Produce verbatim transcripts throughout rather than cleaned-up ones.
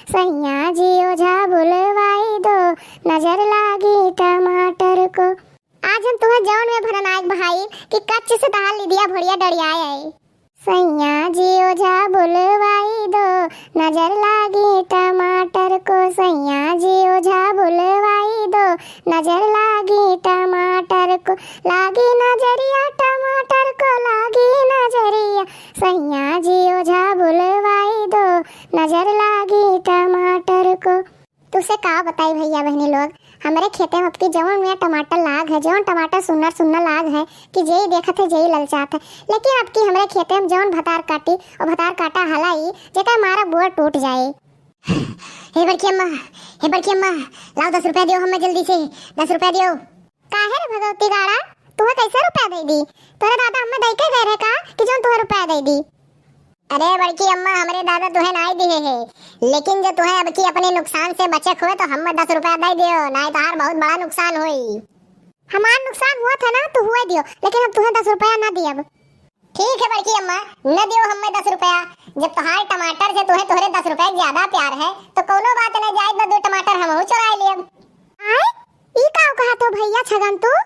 सैया जी ओझा बुलवाई दो, नजर लागी टमाटर को। आज हम तुहे जौन में भरनायक बहाई कि कच्च से तहार लिदिया भोरिया डरियाए आई। सैया जी ओझा बुलवाई दो, नजर लागी टमाटर को। सैया जी ओझा बुलवाई दो, नजर लागी टमाटर को। लागी नजरिया टमाटर को, लागी नजरिया। सैया जी ओझा बुलवाई दो, नजर लागी टमाटर को। तुसे का बताई भइया बहिनी लोग, हमरे खेते में अबकी जवन में टमाटर लाग है, जवन टमाटर सुन्नर सुन्नर लाग है कि जेई देखत है जेई ललचात है। लेकिन अबकी हमरे खेते में जवन भतार काटी और भतार काटा हलाई, जेकर मारा बोर टूट जाए। हे बड़की अम्मा, हे बड़की अम्मा, लाओ दस रुपया दियो हमें जल्दी से, दस रुपया दियो। काहे रे भगवती गाड़ा, तुहे कैसे रुपया दे दी? तोरे दादा हमें दे के गए रहे का कि जौन तुहे रुपया दे दी? अरे बड़की अम्मा, हमरे दादा तुहे नाई दिहे है, लेकिन जो तुहे अबकी अपने नुकसान से बचे हुए तो हमें दस रुपया दे दियो, नाई तोहार बहुत बड़ा नुकसान होई। हमार नुकसान हुआ था ना तो हुए दियो, लेकिन अब तुहे दस रुपया ना दियब। ठीक है बड़की अम्मा, न दियो हमें दस रुपया। जब तोहार टमाटर से तुहे तोहरे दस रुपया ज्यादा प्यार है तो कौनो बात न, जाए न दो टमाटर हमहू चुराए लियब। आए, ई का कहत हो भइया छगन तू?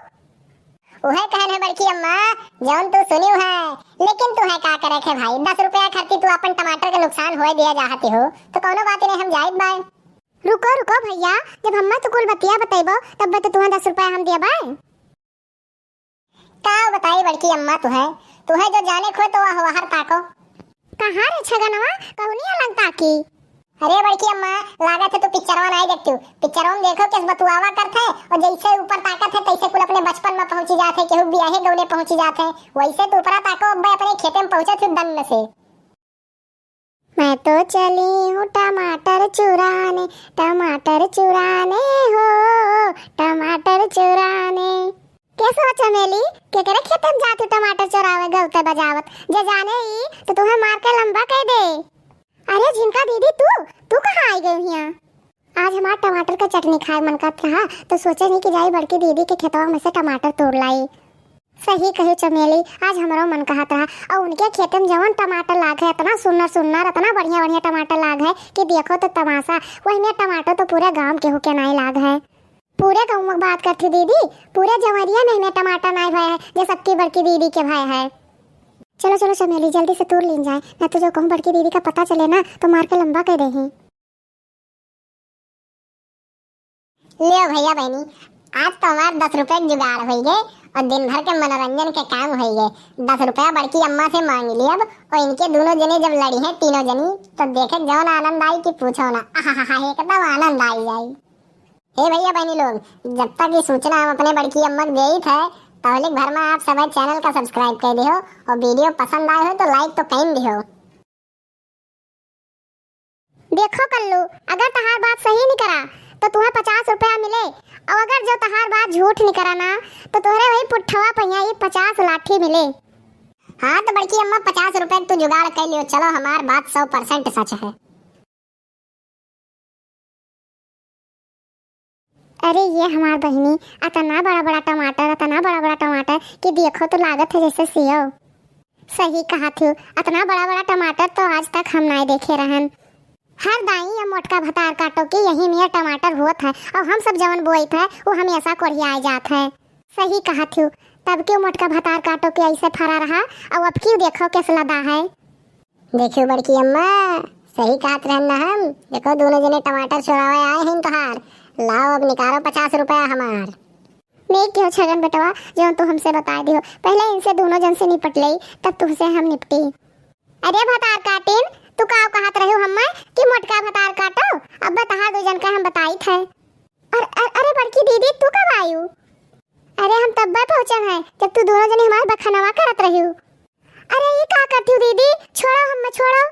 उहे कहन है बड़की अम्मा, जौन तू सुनियो है, लेकिन तुहे का करे के भाई, दस रुपया खातिर तू अपन टमाटर के नुकसान होए दिया चाहती हो, तो कौनो बात नहीं, हम जाइत बाय। रुको रुको भइया, जब हम्मा तो कुल बतिया बतैबो, तब तो तुहे दस रुपया हम दिया बाय। का बताई बड़की अम्मा तुहे, तुहे जो जाने खोए तो वह बाहर ताको। कहाँ रे छगनवा, कहुनी अलंग ताकी? अरे बड़की अम्मा, लागत है तू पिक्चरवा नाई देखती हो। पिक्चरवा में देखो किस बतुआवा करत है और जैसे ऊपर ताकत है तैसे कुल अपने बचपन में पहुंची जात है, केहू बियाहे गौने पहुंची जात है। वैसे तू ऊपरा ताको, अब्बे अपने खेते में पहुंचत है दन्न से। मैं तो चली हूँ टमाटर चुराने, टमाटर चुराने हो, टमाटर चुराने। कैसे हो चमेली, केकरे खेते में जात हो टमाटर चुरावे गौते बजावत? जे जाने ई तो तुहे मार के लंबा कह दे। अरे झिनका दीदी, तू तू कहाँ आई गई हिया? आज हमार टमाटर का चटनी खाए मन करत रहा, तो सोचे नहीं कि जाई बड़की दीदी के खेतवा में से टमाटर तोड़ लाई। सही कही चमेली, आज हमरो मन कहत रहा। और उनके खेते में जवन टमाटर लाग है, इतना सुन्नर सुन्नर, इतना बढ़िया बढ़िया टमाटर लाग है कि देखो तो तमाशा। वही में टमाटर तो पूरे गांव केहू के नाई लाग है। पूरे गांव में बात करती दीदी, पूरे जवरिया में हमें टमाटर नाई भय है, जे सबकी बड़की दीदी के भय है। चलो चलो चमेली, जल्दी से तोड़ लीन जाए, ना तो जो कहूँ बड़की दीदी का पता चले ना तो मार के लंबा कर देही। लियो भइया बहिनी, आज तो हमार दस रुपया के जुगाड़ होई गए और दिन भर के मनोरंजन के काम होई गए। दस रुपया बड़की अम्मा से मांग लियब और इनके दोनों जने जब लड़ी हैं तीनों जनी, तो देखे जौन आनंद आई कि पूछो ना, आहा, एकदम आनंद आई जाई। हे भइया बहिनी लोग, जब तक ये सूचना हम अपने बड़की अम्मा के देइत है, तब तक भर में आप सब चैनल का सब्सक्राइब कर दियो और वीडियो पसंद आए हो तो लाइक तो कर दियो। देखो कल्लू, अगर तहार बात सही निकरा तो तुहे पचास रुपया मिले, और अगर जो तहार बात झूठ निकरा ना तो तोहरे वही पुट्ठवा पहिया ये पचास लाठी मिले। हाँ तो बड़की अम्मा, पचास रुपया तू जुगाड़ कर लियो, चलो हमार बात सौ परसेंट सच है। अरे ये हमार बहिनी, अतना बड़ा बड़ा टमाटर, अतना बड़ा बड़ा टमाटर कि देखो तो लागत है जैसे सेव। सही कहत हो, अतना बड़ा बड़ा टमाटर तो आज तक हम नाय देखे रहन। हर दाई या मोटका भतार काटो के यही नियर टमाटर होत है, और हम सब जवन बोइत है वो हमेशा कोढ़ियाए जात है। सही कहत हो, तब क्यों मोटका भतार काटो के ऐसे फरा रहा, और अब क्यों देखो कैसे लदा है। देखियो बड़की अम्मा, सही कहत रहन ना हम। देखो, दोनों जने टमाटर चुरावे आए हैं तोहार। लाओ, अब निकालो पचास रुपया हमार। नहीं क्यों छगन बेटवा, जो तू हमसे बताए दियो, पहले इनसे दोनों जन से निपट ले, तब तुमसे हम निपटी। अरे भतार काटिन, तू का कहत रहे हो हम्मे कि मोटका भतार काटो? अब तहार दो जन का हम बताई थे। अर-, अर-, अरे बड़की दीदी, तू कब आयु? अरे हम तब्बे पहुँचन है, जब तू दोनों जने हमार बखनवा करत रही। अरे ई का करती हो दीदी, छोड़ो हम्मे, छोड़ो।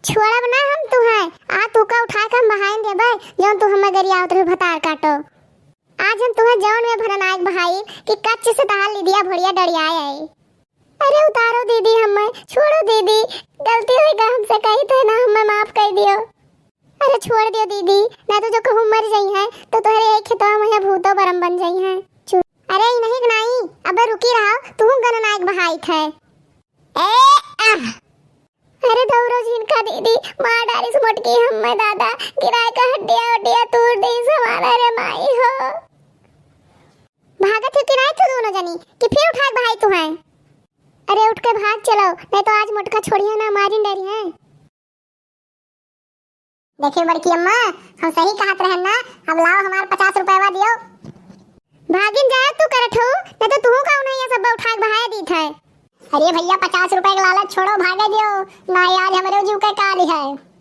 छोड़ब ना हम तुहे, आ तू का उठा के हम बहाइन देबे, जौन तू हम्मे गरियावत रही भतार काटो। आज हम तुहे जौन में भरनायक बहाई कि कच्च से तहार लिदिया भोरिया डरियाए आई। अरे उतारो दीदी हम्मे, छोड़ो दीदी, गलती होई गा हमसे, कही थे ना, हम्मे माफ कर दियो। अरे छोड़ दियो दीदी, ना तो जो कहूँ मर जाई है तो तोहरे यही खेतवा में भूतो बरम बन जाई है। छु-, अरे ई नहीं के नाई, अबे रुकी रहो, तू गणनायक बहाई थे। ए, आह! अरे दौड़ो झिनका दी, दीदी, मार डारिस मोटकी हम्मे दादा, गिराए का हड्डिया उड्डिया तूर दीस हमारा रे माई हो। भागत हो कि नाहीं तू दोनों जनी, कि फिर उठाए भाई तू हैं? अरे उठ के भाग चलो, नहीं तो आज मोटका छोड़िया ना, मारिन डरिहैं। देखियो बड़की अम्मा, हम सही कहत रहन ना, अब लाओ हमार पचास रुपयवा दियो। भागिन जाए तू करत हो, नहीं तो तुहू का उन्हें ये सब उठा के बहाया दीत है। अरे भैया, पचास रुपए के लालच छोड़ो, भागे दियो ना, आज हमरे जीव के काल है।